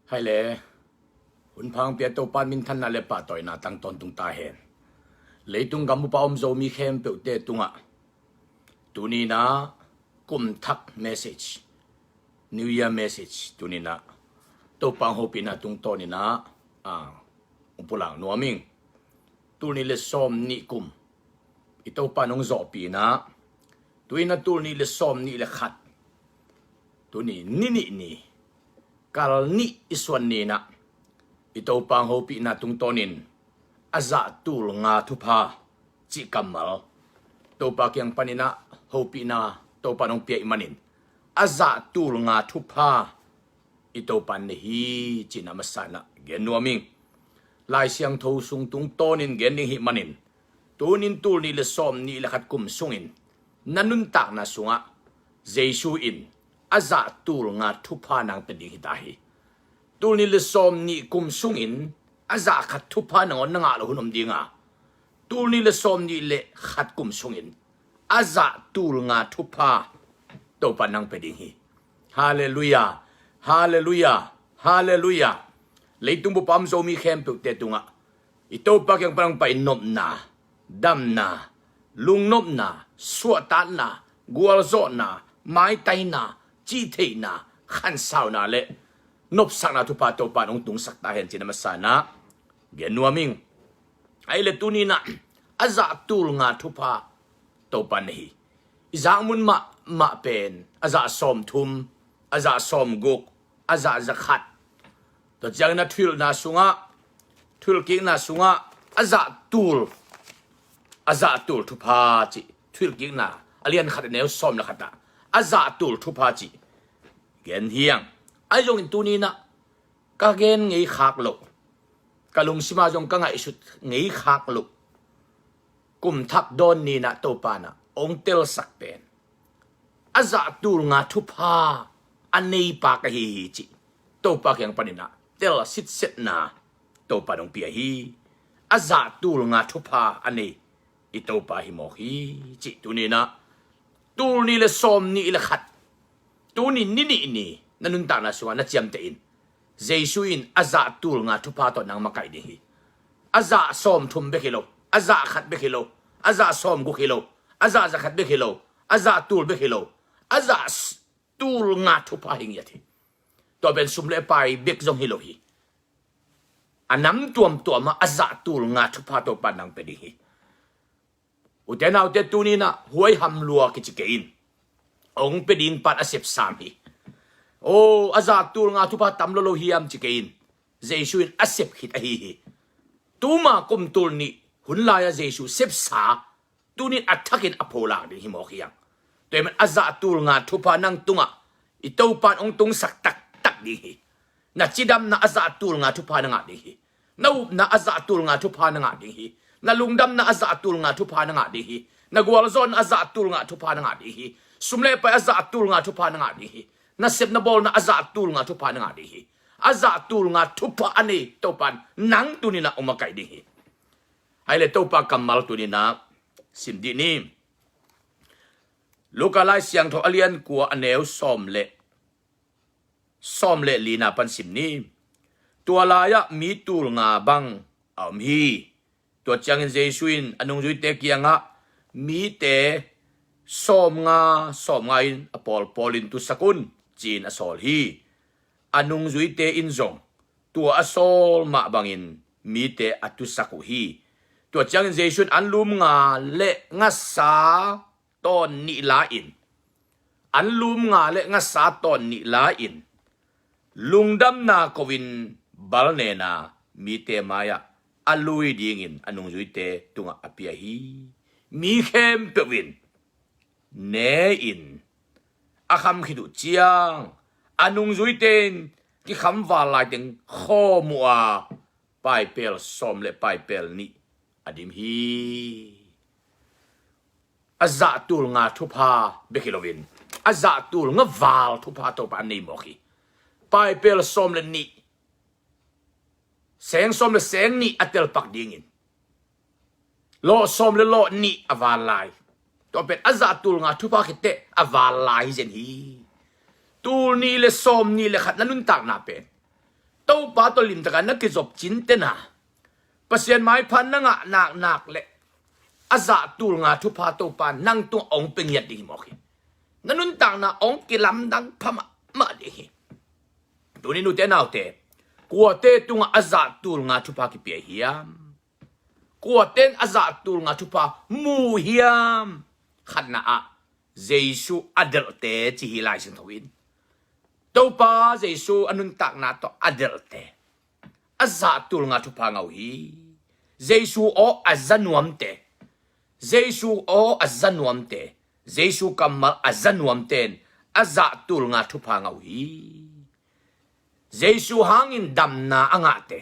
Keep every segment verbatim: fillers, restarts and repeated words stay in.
Hai le, hun phang pia Topa minthanna le pahtawina tang tawntung ta hen. Leitung gam upa om Zomi khempeuhte tungah tuni inah kum thak message, New Year message tuni inah Topa hopihna tungtawn inah, ah, hong pulak nuam ing. Tul nih le sawm nih kum i Topa nong zawhpih inah, tu inah tul nih le sawm nih le khat, tuni ni nih ni, kal nih i suan ni inah i Topa hopihna tungtawnin a zah tul nga thupha cih kammal Topa kiang pan inah hopihna Topa nong pia ih manin a zah tul nga thupha i Topa nei hi cih na masa inah gen nuam ing. Lai Siangtho sung tungtawnin gen ding hi manin, tunin tul nih le sawm nih le khat kum sungin na nuntakna sungah Jesu in a zah tul nga thupha nang pe ding hi ta hi. Tul nih le sawm nih kum sungin a zah khat thupha nangawn na ngah lo hun om dinga, tul nih le sawm nih le khat kum sungin a zah tul nga thupha Topa nang pe ding hi. Halleluiah. Halleluiah. Halleluiah. Leitung bup a om Zomi khempeuhte tungah i Topa kiang pan hong pai nopna, damna, lungnopna, suahtakna, gualzawhna, maitaina, cihtheihna, khansauna le nopsakna thupha Topa in hong tungsak ta hen cih na masa inah gen nuam ing. Ai le tuni inah a zah tul nga thupha Topa nei hi. I zak mun mahmah pen a zah sawm thum, a zah sawm guk, a zah za khat. Tua ciangin a thuhilhna sungah, thuhilhkikna sungah a zah tul, a zah tul thupha cih, thuhilhkikna a lian khat a neu sawm le khat ah a zah tul thupha cih gen hi hang. Ahi zongin tuni inah ka gen ngei khak loh, ka lungsima zong ka ngaihsut ngei khak loh kum thak dawn ni inah Topa inah hong telsak pen a zah tul nga thupha a neipa ka hi hi cih Topa kiang pan inah tel sitsetna Topa in hong pia hi. A zah tul nga thupha a nei i Topa hi mawk hi cih tuni inah tul nih le sawm nih le khat, tuni ni nih ni na nuntakna sungah na ciamteh in. Jesu in a zah tul nga thupha tawh nang makaih ding hi. A zah sawm thum bek hi lo, a zah khat bek hi lo, a zah sawm guk hi lo, a zah za khat bek hi lo, a zah tul bek hi lo, a zah s-, tul nga thupha hi ngiat hi. Tua pen sum le pai bek zong hi lo hi. A nam tuamtuam ah a zah tul nga thupha Topa in nang pe ding hi. Ute naute, tuni inah huaiham lua kici kei in, hong pe ding pan a sepsam hi. O, a zah tul nga thupha tam lo lo hiam ci kei in, Jesu in a sep khit ahi hi. Tuma kum tul nih hun lai-a Jesu sepsa, tunin a thakin a pholak ding hi mawk hi hang. Tua hi man a zah tul nga thupha nang tungah i Topa in hong tungsak taktak ding hi. Na cidamna a zah tul nga thupha na ngah ding hi. Na upna a zah tul nga thupha na ngah ding hi. Na lungdamna a zah tul nga thupha na ngah ding hi. Na gualzawhna a zah tul nga thupha na ngah ding hi. Sum le pai a zah tul nga thupha na ngah ding hi. Na sepna bawlna a zah tul nga thupha na ngah ding hi. A zah tul nga thupha a nei Topa in nang tuni inah hong makaih ding hi. Hai le Topa kammal tuni inah sim dih ni. Luka Lai Siangtho a lian kua a neu sawm le, sawm le lina pan sim ni. Tua lai-ah mi tul nga bang a om hi. Tua ciangin Jesu in a nungzuite kiangah, mite sawm nga sawm nga in a pawlpawl in tusak un, ci-in a sawl hi. A nungzuite in zong tua a sawl mah bangin mite a tusak uh hi. Tua ciangin Jesu in anlum nga le ngasa tawn nih la-in, anlum nga le ngasa tawn nih la-in, lungdamna ko-in balnena mite mai-ah a lui dingin a nungzuite tungah a pia hi. Mi khempeuh in ne-in a kham khit uh ciang, a nungzuite in kikham val laiteng khawm uh a, paipel sawm le paipel nih a dim hi. A zah tul nga thupha bek hi loin, a zah tul nga val thupha Topa a nei mawk hi. Paipel sawm le nih, seng sawm le seng nih a telpak dingin, lawh sawm le lawh nih a val lai. Tua pen a zah tul nga thupha khit teh a val lai hi zen hi. Tul nih le sawm nih le khat na nuntakna pen Topa tawh limtakin na kizop cintena, Pasian maipha na ngah naknak le a zah tul nga thupha Topa nang tungah hong pia ngiat ding hi mawk hi. Na nuntakna hong kilamdang pha mahmah ding hi. Tuni nute naute, kuate tungah a zah tul nga thupha kipia hiam? Kuaten a zah tul nga thupha mu hiam? Khatna ah, Jesu a delhte ci hi Lai Siangtho in. Topa Jesu a nuntakna tawh a delhte a zah tul nga thupha ngah uh hi. Jesu aw a za nuamte, Jesu aw a za nuamte, Jesu kammal a za nuamten a zah tul nga thupha ngah uh hi. Jesu hangin damna a ngahte,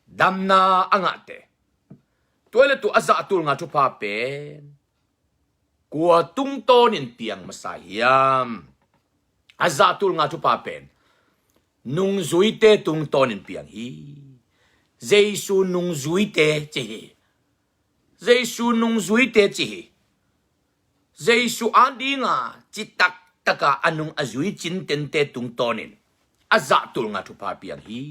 damna a ngahte, tua le tua a zah tul nga thupha pen kua tungtawnin piang masa hiam? A zah tul nga thupha pen nungzuite tungtawnin piang hi. Jesu nungzuite ci hi. Jesu nungzuite ci hi. Jesu adinga citak taka a nung a zui cintente tungtawnin a zah tul nga thupha piang hi.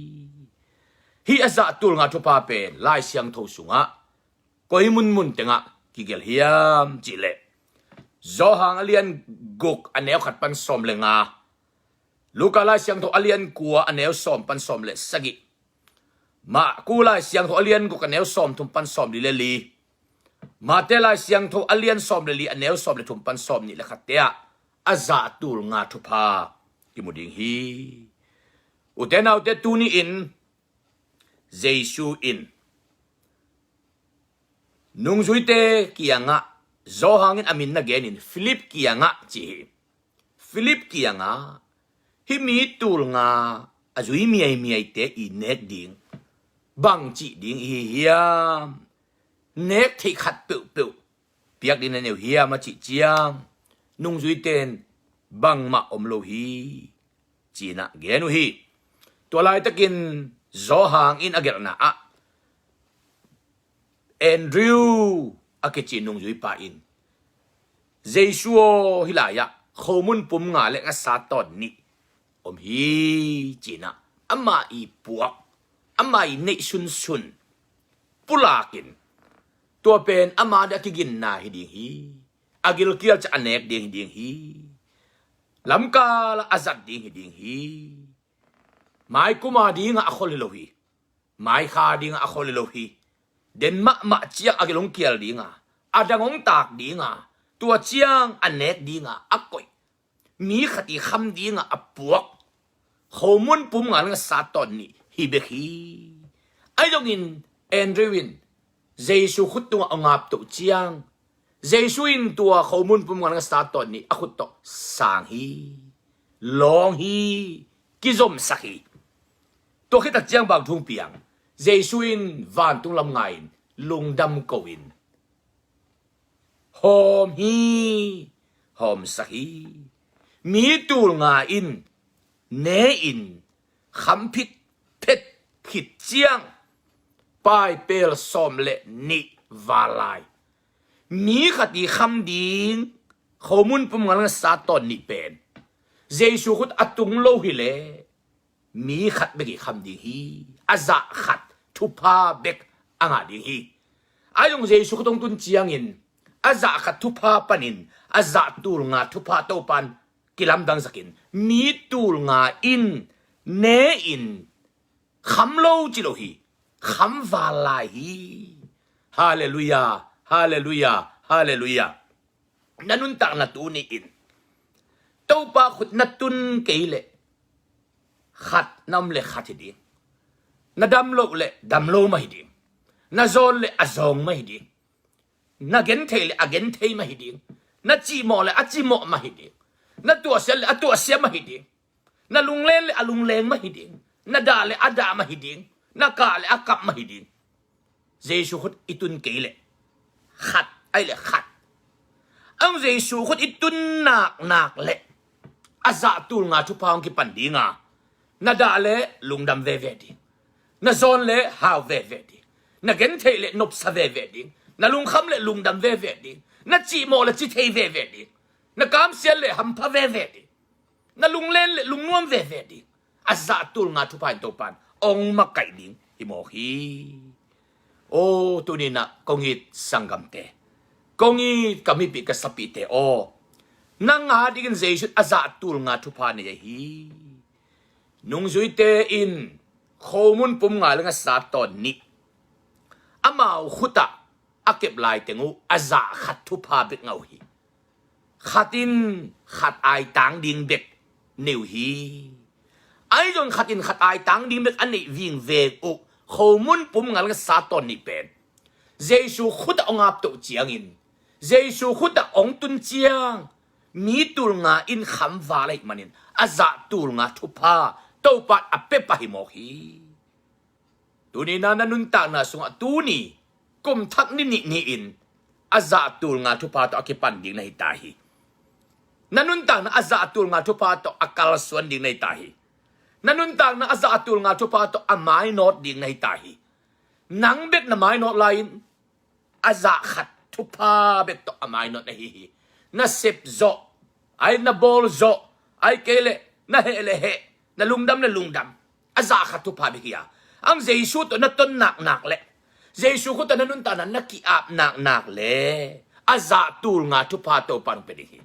Hih a zah tul nga thupha pen Lai Siangtho sungah koi munmun tengah kigelh hiam cihleh, Johan a lian guk a neu khat pan sawm le nga, Luka Lai Siangtho a lian kua a neu sawm pan sawm le sagih, Marku Lai Siangtho a lian guk a neu sawm thum pan sawm li le li, Mate Lai Siangtho a lian sawm le li a neu sawm le thum pan sawm nih le khatte ah a zah tul nga thupha kimu ding hi. Ute naute, tuni in Jesu in nungzuite kiangah, Johan in a min na genin Philip kiangah ci hi. Philip kiangah hih mi tul nga a zui miaimiaite i nek ding bang cih ding i hi hiam? Nek theih khat peuhpeuh piak ding na nei uh hiam a cih ciang, nungzuiten bangmah om lo hi, ci-in ah gen uh hi. Tua laitakin Johan in a gelhna ah Andrew a kici nungzuipa in, Jesu aw, hih lai-ah khomun pum nga le ngasa tawn nih om hi, ci-in ah amah i puak, amah i neih sunsun pulakin, tua pen amah ding a kiginna hi ding hi. A gilkial ciang a nek ding hi ding hi. Lamkal ah a zat ding hi ding hi. Mai kum a dingah a khol hi lo hi. Mai kha dingah a khol hi lo hi. Den mahmah ciang a gil hong kial dinga, a dang hong tak dinga, tua ciang a nek dinga a koih, mi khat i kham dingah a puak khomun pum nga le ngasa tawn nih hi bek hi. Ahi zongin Andrew in Jesu khut tungah a ngap toh ciang, Jesu in tua khomun pum nga le ngasa tawn nih a khut tawh sang hi, lawng hi, kizomsak hi. Tua khit tak ciang bang thu hong piang? Jesu in vantung lam ngai-in lungdam ko-in, hawm hi, hawmsak hi. Mi tul nga in ne-in kham phit phet khit ciang, paipel sawm le nih val lai, mi khat i kham ding khomun pum nga le ngasa tawn nih pen Jesu khut a tung lo hileh mi khat bek i kham ding hi. A zah khat thupha bek a ngah ding hi. Ahi zong Jesu khut hong tun ciangin a zah khat thupha panin a zah tul nga thupha Topan kilamdang zakin, mi tul nga in ne-in kham lo ci lo hi. Kham val lai hi. Halleluiah, halleluiah, halleluiah. Na nuntakna tuni in Topa khut na tun kei leh khat na om leh khat hi ding. Na dam loh leh dam lo mah hi ding. Na zawn leh a zawng mah hi ding. Na genthei leh a genthei mah hi ding. Na cihmawh leh a cihmawh mah hi ding. Na tuahsia leh a tuahsia mah hi ding. Na lunglen leh a lungleng mah hi ding. Na dah leh a dah mah hi ding. Na kah leh a kap mah hi ding. Jesu khut i tun kei leh khat, ahih leh khat. Ang Jesu khut i tun naknak leh a zah tul nga thupha hong kipan dinga, na dah leh lungdam veve ding. Na zawn leh hau veve ding. Na gentheih leh nopsa veve ding. Na lungkham leh lungdam veve ding. Na cihmawh leh cithei veve ding. Na kamsiat leh hampha veve ding. Na lunglen leh lungnuam veve ding. a zah tul nga thupha in Topan ong makaih ding hi mawk hi. Aw, tuninah kong it sanggamte, kong it ka mipih ka sapihte aw, nang a dingin Jesu in a zah tul nga thupha nei ahi. Nungzuite in khomun pum nga le nga sa tawn nih amau khutah a kep laiteng uh a zah khat thupha bek ngah uh hi. Khat in khat aitang ding bek nei uh hi. Ahi zong khat in khat aitang ding bek a neih vingveng uh khomun pum nga le nga sa tawn nih pen Jesu khutah ong ap toh ciangin, Jesu khutah ong tun ciang mi tul nga in khamval ahih manin a zah tul nga thupha Topan a pia pah hi mawk hi. Tunina na nuntakna sungah tuni kum thak ni nih ni-in a zah tul nga thupha tawh a kipan ding na hi ta hi. Na nuntakna a zah tul nga thupha tawh a kalsuan ding na hi ta hi. Na nuntakna a zah tul nga thupha tawh a mainawt ding na hi ta hi. Nang bek na mainawt lai-in a zah khat thupha bek tawh a mainawt na hi hi. Na sep zawh, ai na bawl zawh, ai kei leh na heh le heh, na lungdam le lungdam, a zah khat thupha bek hi a. Ang Jesu tawh na ton naknak leh, Jesu khutah na nuntakna na ki-ap naknak leh a zah tul nga thupha Topan ong pia ding hi.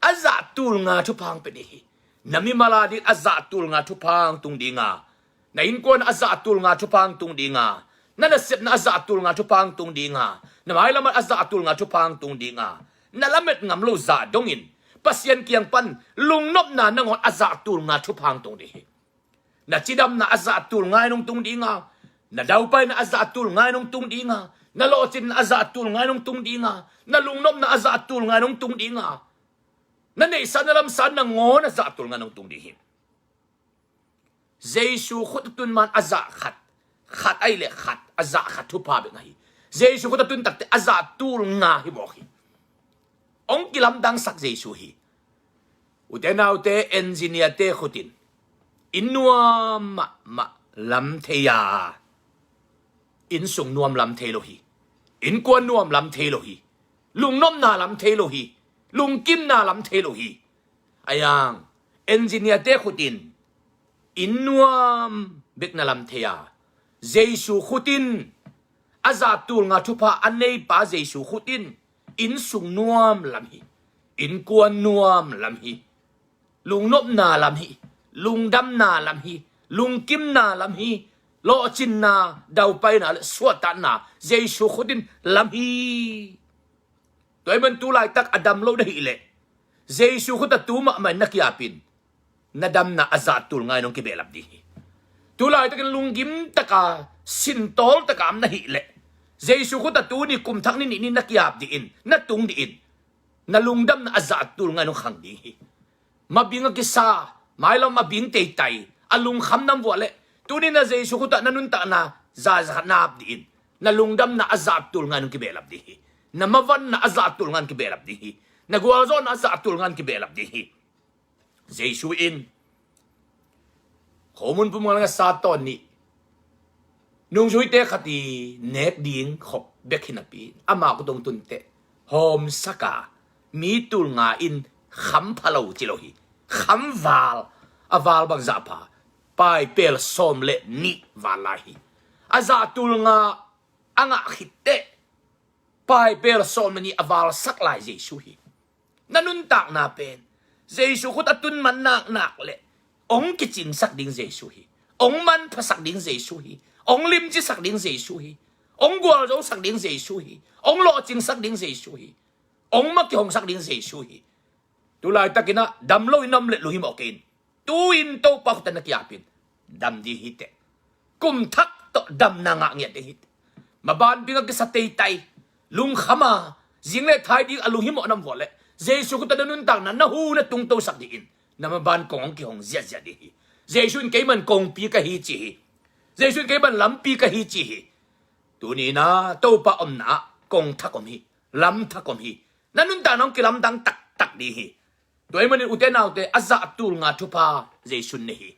A zah tul nga thupha ong pia ding hi. Na mimal a dingin a zah tul nga thupha ong tung ding a, na innkuan a zah tul nga thupha ong tung ding a, na nasepna a zah tul nga thupha ong tung ding a, na mailam a zah tul nga thupha ong tung ding a, na lamet ngam lo zah dongin Pasian kiang pan lungnopna nangawn a zah tul nga thupha ong tung ding hi. Na cidamna a zah tul nga in ong tung ding a, na daupaina a zah tul nga in ong tung ding a, na lawhcinna a zah tul nga in ong tung ding a, na lungnopna a zah tul nga in ong tung ding a, na neihsa na lamsa nangawn a zah tul nga in ong tung ding hi. Jesu khut a tun man a zah khat, khat ahih leh khat, a zah khat thupha bek ngah hi. Jesu khut a tun takte a zah tul nga hi mawk hi. Ong kilamdangsak Jesu hi. Ute naute, engineer-te khut in inn nuam mahmah lam thei a, inn sung nuam lam thei lo hi. Innkuan nuam lam thei lo hi. Lungnopna lam thei lo hi. Lungkimna lam thei lo hi. Ahi zong engineer-te khut in inn nuam bek na lam thei a, Jesu khut in, a zah tul nga thupha a neipa Jesu khut in inn sung nuam lam hi. Innkuan nuam lam hi. Lungnopna lam hi. Lungdamna lam hi. Lungkimna lam hi. Lawhcinna, daupaina le suahtakna Jesu khut in lam hi. Tua ahih man tu laitak a dam lo na hih leh, Jesu khut a tu mahmah in na ki-ap in, na damna a zah tul nga in ong kibehlap ding hi. Tu laitakin lunggim taka, sintawl taka om na hih leh, Jesu khut a tuni kum thak ni nih ni na ki-ap dih in, na tung dih in, na lungdamna a zah tul nga in ong khang ding hi. Mabing a kisa, mailam mabing teitai, a lungkham nam vuah leh, tuni na Jesu khutah na nuntakna za zakhat na ap dih in, na lungdamna a zah tul nga in ong kibehlap ding hi. Na mavanna a zah tul nga in kibehlap ding hi. Na gualzawhna a zah tul nga in kibehlap ding hi. Jesu in khomun pum nga le nga sa tawn nih nungzuite khat i nek ding khop bek hi napi, ama khut ong tun teh hawmsak a, mi tul nga in kham pha lo ci lo hi. Kham val, a val bang zah pha, paipel sawm le nih val lai hi. A zah tul nga a ngah khit teh paipel sawm le nih a valsak lai Jesu hi. Na nuntakna pen Jesu khut a tun man naknak leh ong kicingsak ding Jesu hi. Ong manphasak ding Jesu hi. Ong limcisak ding Jesu hi. Ong gualzosak ding Jesu hi. Ong lawhcingsak ding Jesu hi. Ong ma kihongsak ding Jesu hi. Tu laitakin ah dam lo in om leh lunghimawh kei in. Tu-in Topa khut ah na ki-ap in, dam ding hi teh. Kum thak tawh damna ngah ngiat ding hi teh. Maban bing a kisa teitai, lungkham a, zing le thai ding a lunghimawh nam vuah leh, Jesu khut ah na nuntakna na hu na tungtosak dih in, na maban kong ong kihong ziahziah ding hi. Jesu in keiman kongpi ka hi ci hi. Jesu in keiman lampi ka hi ci hi. Tuni-in ah Topa omna ah kong thak om hi. Lam thak om hi. Na nuntakna hong kilamdang taktak ding hi. Tua ahih manin ute naute, a zah tul nga thupha Jesu in nei hi.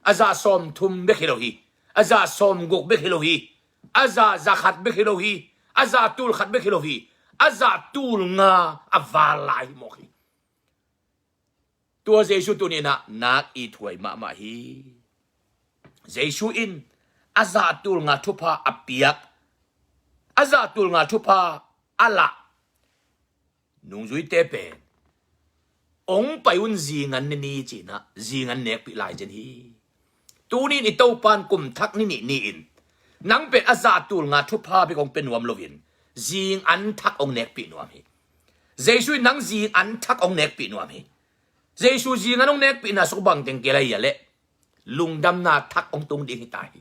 A zah sawmthum bek hi lo hi. A zah sawmguk bek hi lo hi. A zah zakhat bek hi lo hi. A zah tul khat bek hi lo hi. A zah tul nga a val lai hi mawk hi. Tua Jesu tuni-in ah nak i thuai mahmah hi. Jesu in a zah tul nga thupha a piak, a zah tul nga thupha a lah nungzuite pen, "Ong pai un, zingan ne ni," ci-in ah zingan nekpih lai zen hi. Tuni-in i Topa'n kum thak ni nih ni-in nang pen a zah tul nga thupha bek ong pia nuam loin, zingan thak ong nekpih nuam hi. Jesu in nang zingan thak ong nekpih nuam hi. Jesu zingan ong nekpihna sung bang teng kei lai a leh, lungdamna thak ong tung ding hi ta hi.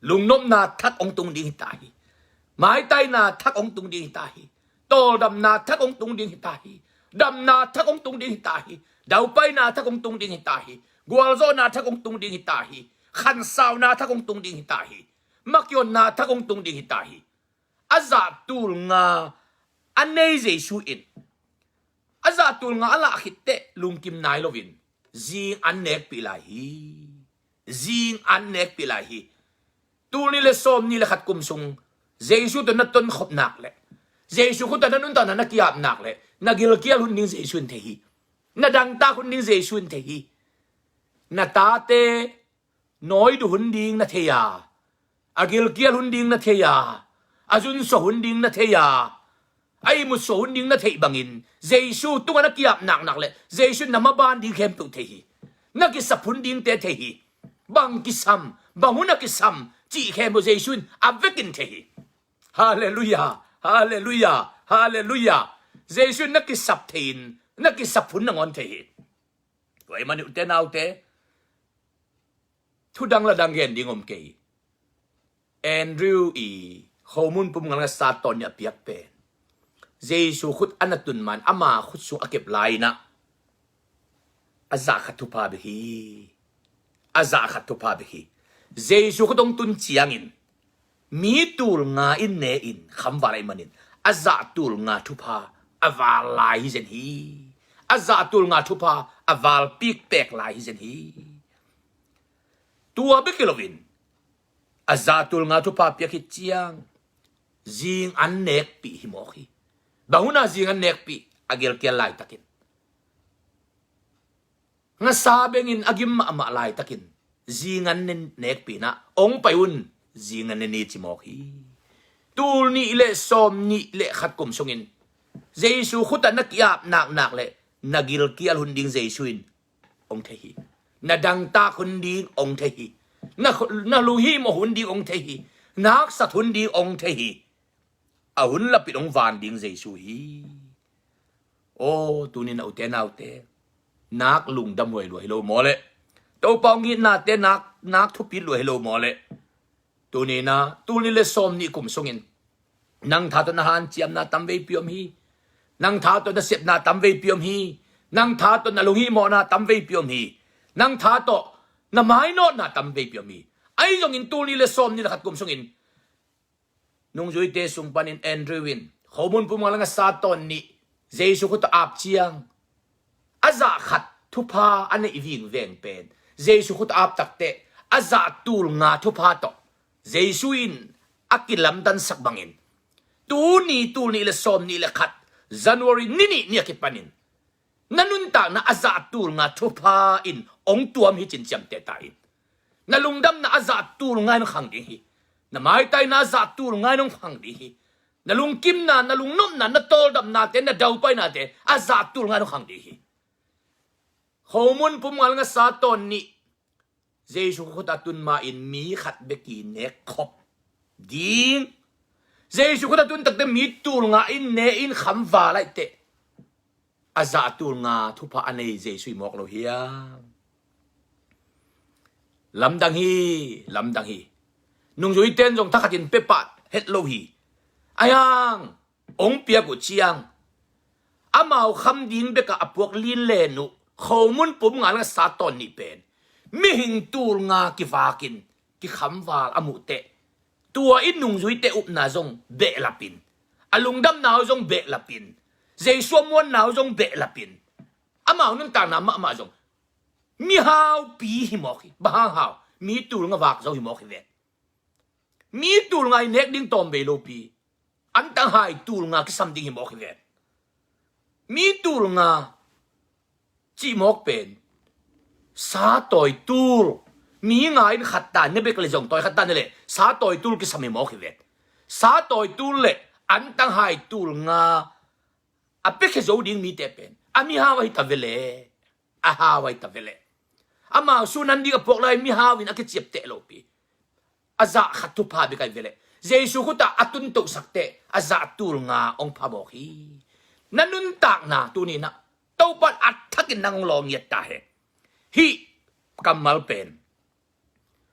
Lungnopna thak ong tung ding hi ta hi. Maitaina thak ong tung ding hi ta hi. Tawldamna thak ong tung ding hi ta hi. Damna thak ong tung ding hi ta hi. Daupaina thak ong tung ding hi ta hi. Gualzawhna thak ong tung ding hi ta hi. Khansauna thak ong tung ding hi ta hi. Makionna thak ong tung ding hi ta hi. A zah tul nga a nei Jesu in, a zah tul nga a lah khit teh lungkim nai loin, zingan nekpih lai hi. Zingan nekpih lai hi. Tul nih le sawm nih le khat kum sung Jesu tawh na tonkhop nak leh, Jesu khut ah na nuntakna na ki-ap nak leh, na gilkial hun ding Jesu in thei hi. Na dangtak hun ding Jesu in thei hi. Na tate nawi duh hun ding na thei a, a gilkial hun ding na thei a, a zunsuah hun ding na thei a, a ihmutsuah hun ding na theih bangin, Jesu tungah na ki-ap naknak leh Jesu in na maban ding khempeuh thei hi. Na kisap hun dingte thei hi. Bang kisam, bang hun a kisam cih khempeuh Jesu in a vekin thei hi. Halleluiah, halleluiah, halleluiah. Jesu in na kisap thei-in, na kisap hun nangawn thei hi. Tua ahih manin ute naute, thu dang la dang gen ding om kei. Andrew i khomun pum ngal ngasa tawn nih a piak pen, Jesu khut a na tun man, ama khut sung a kep lai-in ah, a zah khat thupha bek hi. A zah khat thupha bek hi. Jesu khut hong tun ciangin, mi tul nga in ne-in khamval ahih manin, a zah tul nga thupha a val lai hi zen hi. A zah tul nga thupha a val pikpek lai hi zen hi. Tua bek hi loin, a zah tul nga thupha piak khit ciang, zingan nekpih hi mawk hi. Bang hun a zingan nekpih? A gilkial laitakin, ngasa bengin a gim mahmah laitakin, zingan ne, nekpih-in ah, "Ong pai un, zingan ne ni," ci mawk hi. Tul nih le sawm nih le khat kum sungin Jesu khut ah na ki-ap naknak leh, na gilkial hun ding Jesu in ong thei hi. Na dangtak hun ding ong thei hi. Na, na lunghihmawh hun ding ong thei hi. Na haksat hun ding ong thei hi. A hun lapit ong van ding Jesu hi. Aw, tuni-in a ute naute, nak lungdam huai lua hi lo maw leh? Topa hong itnate nak, nak thupit lua hi lo maw leh? Tuni-in ah, tul nih le sawm nih kum sungin, nang tha tawh na hanciamna tamveipi om hi. Nang tha tawh na sepna tamveipi om hi. Nang tha tawh na lunghihmawhna tamveipi om hi. Nang tha tawh na mainawtna tamveipi om hi. Ahi zongin tul nih le sawm nih le khat kum sungin, nungzuite sung panin Andrew in khomun pum ngal ngasa tawn nih Jesu khut ah ap ciang, a zah khat thupha a neih vingveng pen, Jesu khut ah ap takteh, a zah tul nga thupha tawh Jesu in a kilamdansak bangin, tuni tul nih le sawm nih le khat, January ni nih ni a kipanin, na nuntakna a zah tul nga thupha in ong tuam hi ci-in ciamteh ta in. Na lungdamna a zah tul nga in ong khang ding hi. Na maitaina a zah tul nga in ong khang ding hi. Na lungkimna, na lungnopna, na tawldamnate, na daupainate a zah tul nga in ong khang ding hi. Khomun pum ngal ngasa tawn nih Jesu khut ah tun ma-in mi khat bek i nek khop ding. Jesu khut ah tun takteh mi tul nga in ne-in khamval lai teh, a zah tul nga thupha a nei Jesu hi mawk lo hiam? Lamdang hi, lamdang hi. Nungzuite in zong thakhatin pia pah het lo hi. Ahi hang, ong piak uh ciang, amau kham ding bekah a puak linlen uh khomun pum ngal ngasa tawn nih pen, mihing tul nga kivakin kikhamval a muh teh, tua in nungzuite upna zong behlap in, a lungdamna uh zong behlap in, Jesu a muanna uh zong behlap in, amau nuntakna mahmah zong mihaupi hi mawk hi. Bang hang hau? Mi tul nga vak zo hi mawk hi ve. Mi tul nga i nek ding tawm bei lopi, antang hai tul nga kisam ding hi mawk hi ve. Mi tul nga cih mawk pen sa tawi tul, mi nga in khat ta ne bek le zong tawi khat ta ne le sa tawi tul kisam hi mawk hi vet. Sa tawi tul le antang hai tul nga a piakhia zo ding mite pen a mihau ahi ta ve le, a hau ahi ta ve le. Amau sun an ding a puak lai mihau in a kiciapteh lopi a zah khat thupha bek ahi ve le. Jesu khutah a tuntohsak teh a zah tul nga hong pha mawk hi. Na nuntakna tuni-in ah Topa'n a thakin nang hong lawm ngiat ta hen. Hih kammal pen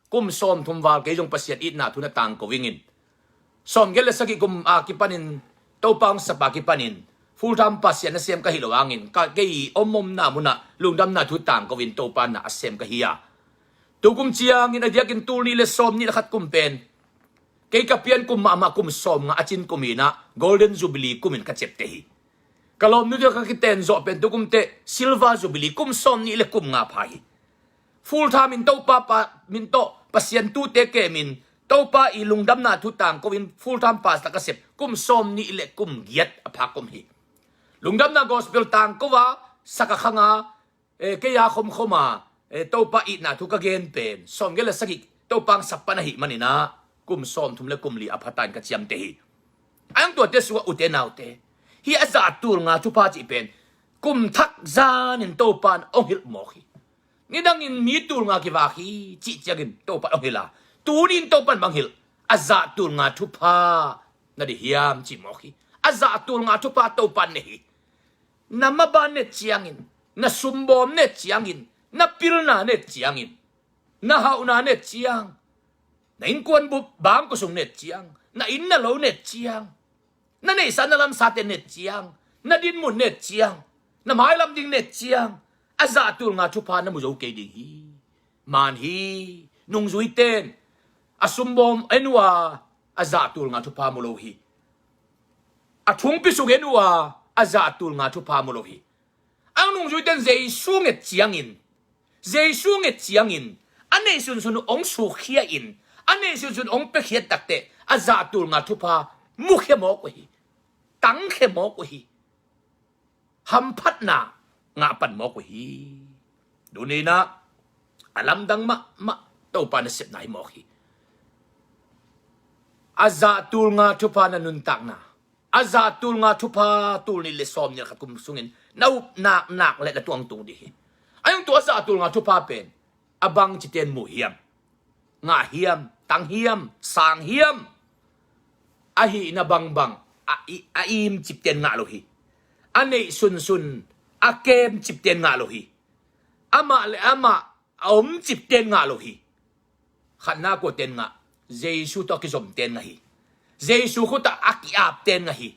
kum sawmthum val kei zong Pasian itna thu na tangko ing in, sawmgiat le sagih kum a kipanin Topa hong sap a kipanin full time Pasian nasem ka hih loh hangin ka kei i om omna munah lungdamna thu tangko in Topa na a sem ka hi a, tu kum ciangin a diakin tul nih le sawmnih le khat kum pen kei ka pian kum mahmah kum sawmnga a cin kum hi-in ah Golden Jubilee kum in ka ciapteh hi. Ka lawmnu tawh ka kiten zawh pen tu kum teh Silver Jubilee kum sawmnih le kum nga pha hi. Full time in Topa pa min tawh Pasian tute kemin Topa i lungdamna thu tangko in full time pastor ka sep kum sawmnih le kum giat a pha kum hi. Lungdamna gospel tangko a sak a khang a, eh, kei a khomkhom a, eh, Topa itna thu ka gen pen sawmgiat le sagih Topa hong sap pan ahih manin ah kum sawmthum le kum li a pha ta in ka ciamteh hi. A hang tuate sungah ute naute, hih a zah tul nga thupha cih pen kum thak zanin Topa'n hong hilh mawk hi. Nidangin mi tul nga kivak hi cih ciangin Topa'n hong hilh a, tuni-in Topa'n bang hilh? A zah tul nga thupha na ding hiam cih mawk hi. A zah tul nga thupha Topa'n nei hi. Na maban net ciangin, na sumbawm net ciangin, na pilna net ciangin, na hauhna net ciang, na innkuan bup bangkua sung net ciang, na inn na lo net ciang, na neihsa na lamsate net ciang, na dinmun net ciang, na mailam ding net ciang, a zah tul nga thupha na mu zo kei ding hi. Man hi, nungzuite'n a sumbawm en uh a, a zah tul nga thupha mu lo hi. A thungpi sung en uh a, a zah tul nga thupha mu lo hi. A nungzuite'n Jesu nget ciangin, Jesu nget ciangin a neih sunsun hong sukkhia in, a neih sunsun hong piakhia takteh a zah tul nga thupha mukhia mawk uh hi. Tangkhia mawk uh hi. Hamphatna ngah pan mawk uh hi. Tuni-in ah a lamdang mahmah Topa nasepna hi mawk hi. A zah tul nga thupha na nuntakna, a zah tul nga thupha tul nih le sawmnih le khat kum sungin na up naknak le na tuangtung ding hi. A hang tua a zah tul nga thupha pen a bangci ten mu hiam? Ngah hiam, tang hiam, sang hiam? A hihna bangbang a, i, a imcip ten ngah lo hi. A neih sunsun a kemcip ten ngah lo hi. Amah le amah a omcip ten ngah lo hi. Khatna kua ten ngah? Jesu tawh a kizom ten ngah hi. Jesu khutah a ki-ap ten ngah hi.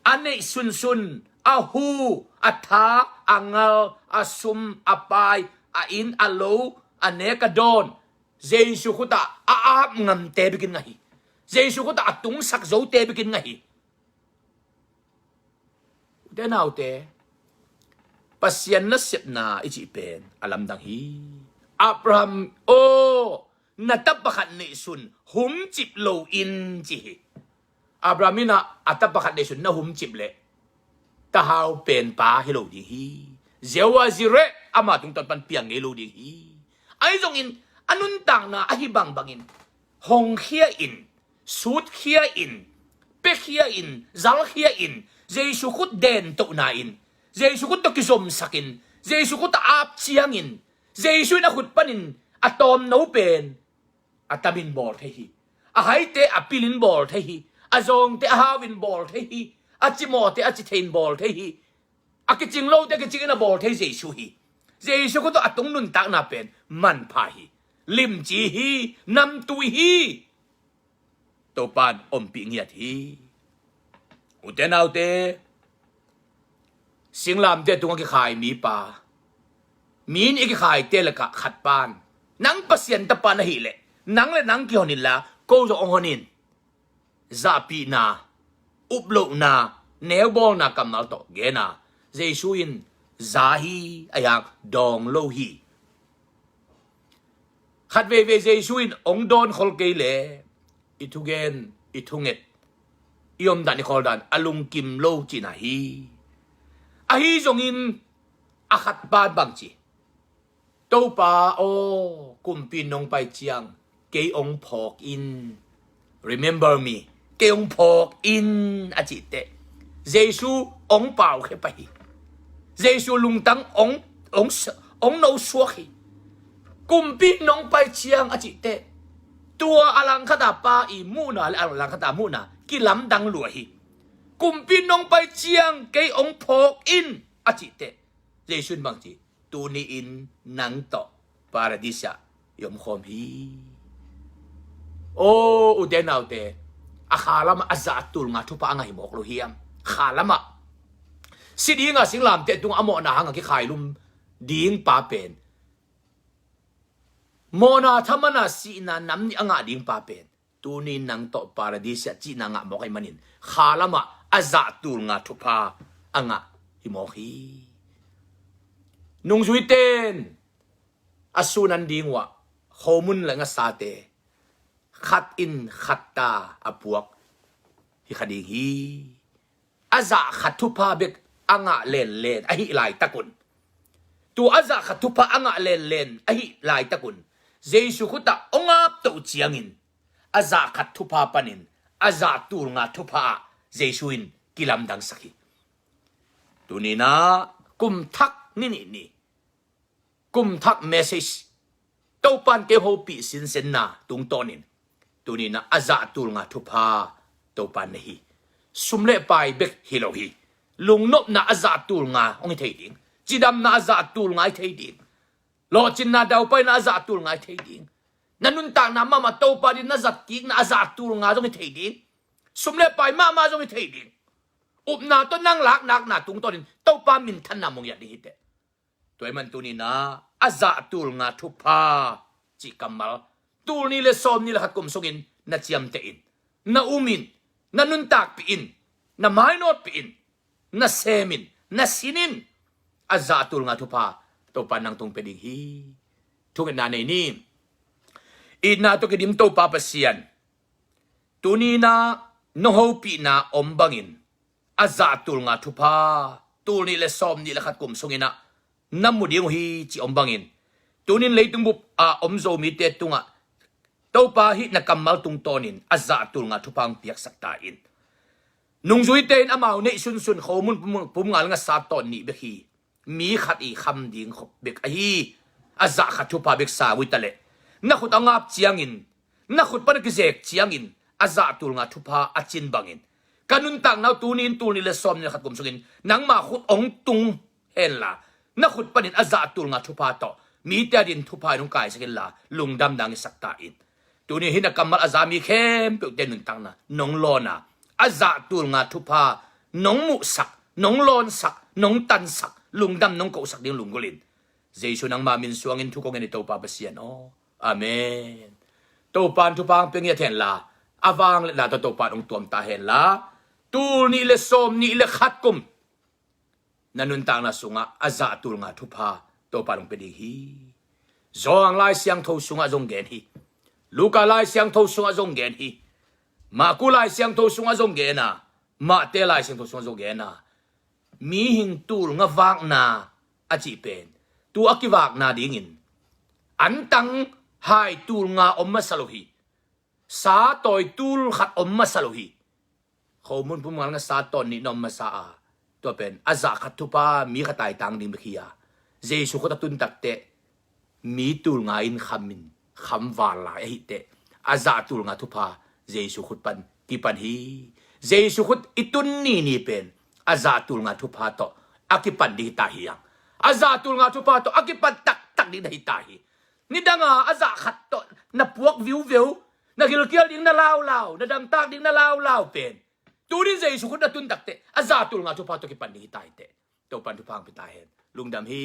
A neih sunsun a hu, a tha, a ngal, a sum, a pai, a inn, a lo, a nek a dawn, Jesu khutah a ap ngamte bekin ngah hi. Jesu khutah a tungsak zote bekin ngah hi. Ute naute, Pasian nasepna i cih pen a lamdang hi. Abraham aw, na tapa khat neihsun humcip lo in ci hi. Abraham in ah a tapa khat neihsun na humcip leh tahau penpa hi lo ding hi. Ziau a zireh ama tungtawn pan piang ngei lo ding hi. Ahi zongin a nuntakna ahi bangbangin hongkhia in, sutkhia in, piakhia in, zalkhia in, Jesu khut dentohna in, Jesu khut tawh kizomsak in, Jesu khut a ap ciangin, Jesu in a khut panin a tawmno pen a tamin bawl thei hi. A haite a pilin bawl thei hi. A zawngte a hauin bawl thei hi. A cimawhte a citheiin bawl thei hi. A kicing lote a kicingin a bawl thei Jesu hi. Jesu khut tawh a tung nuntakna pen manpha hi. Limci hi. Namtui hi. Topa'n ompih ngiat hi. Ute naute, singlamteh tungah kikhai mipa, mi nih i kikhaite lakah khat pan nang Pasian tapa na hih leh nang le nang kihon inla ko zong hong hon in. Zahpihna, uplohna, neubawlna kammal tawh gen a, Jesu in za hi, a hiang dawng lo hi. Khat veivei Jesu in hong dawn khol kei leh i thugen, i thunget, i omdan, i khawldan a lungkim lo cihna hi. Ahi zongin A khat pan bang ci? Topa aw, kumpi nong pai ciang kei ong phawk in. Remember me, kei ong phawk in a cih teh, Jesu ong pau khia pah hi. Jesu lungtang ong, ong, ong no suak hi. Kumpi nong pai ciang a cih teh, tua a langkhat a Pa i muhna le a langkhat a muhna kilamdang lua hi. Kumpi nong pai ciang kei ong phawk in a cih teh, Jesu in bang ci? Tuni in nang tawh Paradis ah i om khawm hi. Aw, ute naute, a kha lamah a zah tul nga thupha a ngah hi mawk lo hiam? Kha lamah si dinga singlamteh tungah a mawhna hanga kikhailum ding pa pen, mawhna thamana sihna nam nih a ngah ding pa pen, tuni nang tawh Paradis ah cihna ngah mawk ahih manin, kha lamah a zah tul nga thupha a ngah hi mawk hi. Nungzuite in a sun an ding uh ah, khomun le ngasate khat in khat ta a puak hi kha ding hi. A zah khat thupha bek a ngah lenlen ahih laitakun, tua a zah khat thupha a ngah lenlen ahih laitakun, Jesu khutah ong ap toh ciangin, a zah khat thupha panin a zah tul nga thupha ah Jesu in kilamdangsak hi. Tuni in ah kum thak ni nih ni, kum thak message, Topa in kei hopih sinsenna tungtawnin, tuni in ah a zah tul nga thupha Topa in nei hi. Sum le pai bek hi lo hi. Lungnopna a zah tul nga hong hi thei ding. Cidamna a zah tul nga hi thei ding. Lawhcinna daupaina a zah tul nga hi thei ding. Na nuntakna mahmah Topa ding na zat kikna a zah tul nga zong hi thei ding. Sum le pai mahmah zong hi thei ding. Upna tawh nang lak nakna tungtawnin Topa minthanna mong iat ding hi teh. Tua ahih man tuni in ah a zah tul nga thupha cih kammal, tul nih le sawm nih le khat kum sungin na ciamteh in, na um in, na nuntakpih in, na mainawtpih in, na sem in, na sin in, a zah tul nga thupha Topa nang tung pia ding hi. Thungetna nei ni. Itna tawh kidim Topa Pasian, tuni in ah nong hopihna om bangin a zah tul nga thupha, tul nih le sawm nih le khat kum sungin ah na mu ding uh hi cih om bangin, tunin leitung bup a om Zomite tungah Topa hih na kammal tungtawnin a zah tul nga thupha hong piaksak ta in. Nungzuite in amau neih sunsun khomun pum, pum nga le ngasa tawn nih bek hi. Mi khat i kham ding khop bek ahi. A zah khat thupha bek sa uh hi ta leh, na khut a ngap ciangin, na khut pan a kizek ciangin a zah tul nga thupha a cin bangin, ka nuntakna uh tuni in tul nih le sawm nih le khat kum sungin nangma khut ong tung henla, na khut panin a zah tul nga thupha tawh mite adingin thupha in hong kaisak inla, lungdamna hong hisak ta in. Tuni hih na kammal a za mi khempeuhte nuntakna nong lawn a, a zah tul nga thupha nong muhsak, nong lawnsak, nong tansak, lungdam nong kohsak ding lunggulhin, Jesu nangma min suangin thu kong ngen hi Topa Pasian aw. Amen. Topa in thupha hong pia ngiat henla, a vangliatna tawh Topa in hong tuam ta henla, tul nih le sawm nih le khat kum na nuntakna sungah a zah tul nga thupha Topa in hong pia ding hi. Johan Lai Siangtho sungah zong gen hi. Luka Lai Siangtho sungah zong gen hi. Marku Lai Siangtho sungah zong gen a, Mate Lai Siangtho sungah zong gen a, mihing tul nga vakna a cih pen, tua a kivakna dingin antang hai tul nga om masa lo hi. Sa tawi tul khat om masa lo hi. Khomun pum nga le ngasa tawn nih na om masa a, tua pen a zah khat thupha mi khat a i tang ding bek hi a, Jesu khut a tun takteh mi tul nga in kham in, kham val lai ahih teh, a zah tul nga thupha Jesu khut pan kipan hi. Jesu khut i tun nini pen a zah tul nga thupha tawh a kipan ding hi ta hi hang. A zah tul nga thupha tawh a kipan taktak ding na hi ta hi. Nidanga a zah khat tawh na puak viuveu, na gilkial ding na laulau, na dangtak ding na laulau pen, tunin Jesu khut na tun takteh a zah tul nga thupha tawh kipan ding hi ta hi teh. Topa in thupha hong pia ta hen. Lungdam hi.